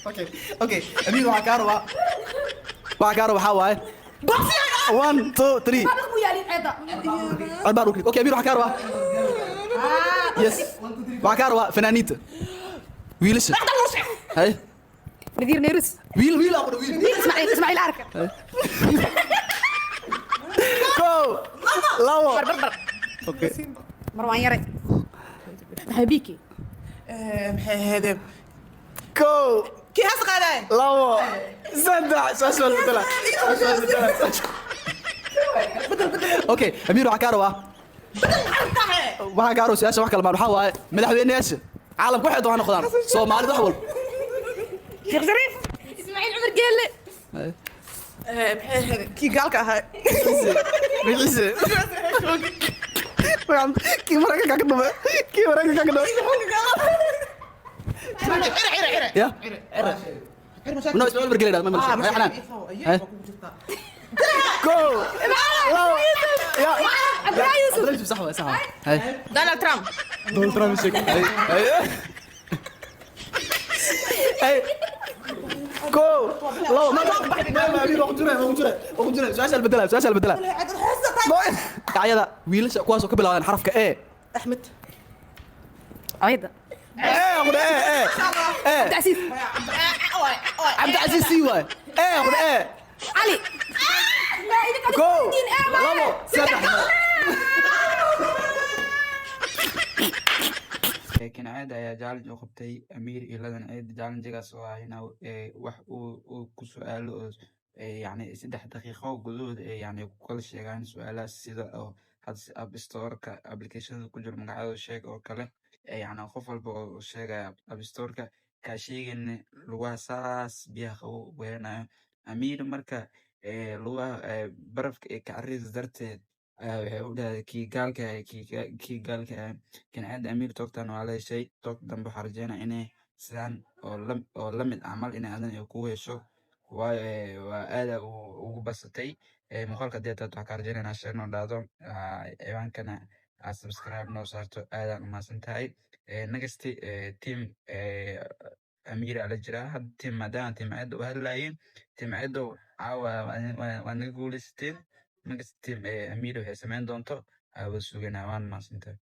Okay, Amiir, waxaa kaa rabaa, waxaa kaa rabaa waxaa waaye one, two, three. Cod baa dhulka. Okay, Amiir, waxaa kaa rabaa, yes, waxaa kaa rabaa fanaaniinta wiilasha. Hay. Nadiir Neerus. Wiil, wiil aa wiil. Ismaaciil, Ismaaciil Arka. Kow, labo. Barbar. Okay. Marwaan Yare, Habiki. Maxay ahaydee? Kow. Kii haas qaadaay. Labo, saddex. Saas waa la bedela, saas waa la bedela. Okay, Amiir, waxaa kaa rabaa, waxaa kaa rabaa su-aasha wax kale maan, waxaa waaye madaxweyneyaasha caalamka, waxay doonaan noqdaan, Soomaalida, wax walba. Sheekh Shariif, Ismaaciil Cumar Geelle. Maxay ahaydee kii gaalka ahaa? Magaciisa kii Maraykanka ka dhume, kii Maraykanka ka dhume. Cire, cire, cire. Ya no, Ismaaciil Bargele ma ma xanaan. Hay. Kow, labo, ya. Cabdilaahi Yuusuf. Cabdilaahi Yuusuf, sax waay, sax waay. Hay. Donald Trump. Donald Trump sheeg. Hay, hay, hay. Kow, labo, ma ma ma ma, Amiir, waa ku jira, waa ku jira, waa ku jira. Su-aasha la bedela, su-aasha la bedela. Magacyada wiilasha kuwaasoo ka bilaabaan xarafka E. Axmed. Ciida. E qudha, E, E, E. Cabdicasiis. Cabdicasiis C waay. E qudha, E. Cali. Kow, labo, saddex. Kincaid ayaa challenge u qabtay Amiir iyo Ladan Ciid, challenge-gaas oo ah in wax uu ku su'aalo oo yacni 3 daqiiqo gudahood ay yacni ku kala sheegaan su'aalahaas, sida oo hadda App Store-ka application-ada ku jiro magacyadooda sheeg oo kale. Yacni qof walba oo sheegaya App Store-ka kaa sheegayna lugaha saas biyaha qabow u weeranayo. Amiir marka lugaha barafka ee ka carriis darteed ayaa waxay u dhahday kii gaalka ahay, kii gaalka ahay. Kincaid, Amiir toogtan waa la heshay. Toog dambe waxaa rajeynaya inay sidaan oo la mid camal inay adan ay kugu hesho, waayo waa aada ugu basatay. Muuqaalka haddii aad waxaa kaa rajeynaya inaad share noo dhahdo, ciwaankana aad subscribe noo saarto. Aadaan u mahadsan tahay. Next team Amiir aa la jiraa hadda, team maadaama team Ciid u hadlaayeen. Team Ciidow, caawa waa naga guuleysateen. Next team Amiir waxay samayn doonto aa wada suganaa. Waan mahadsantahay.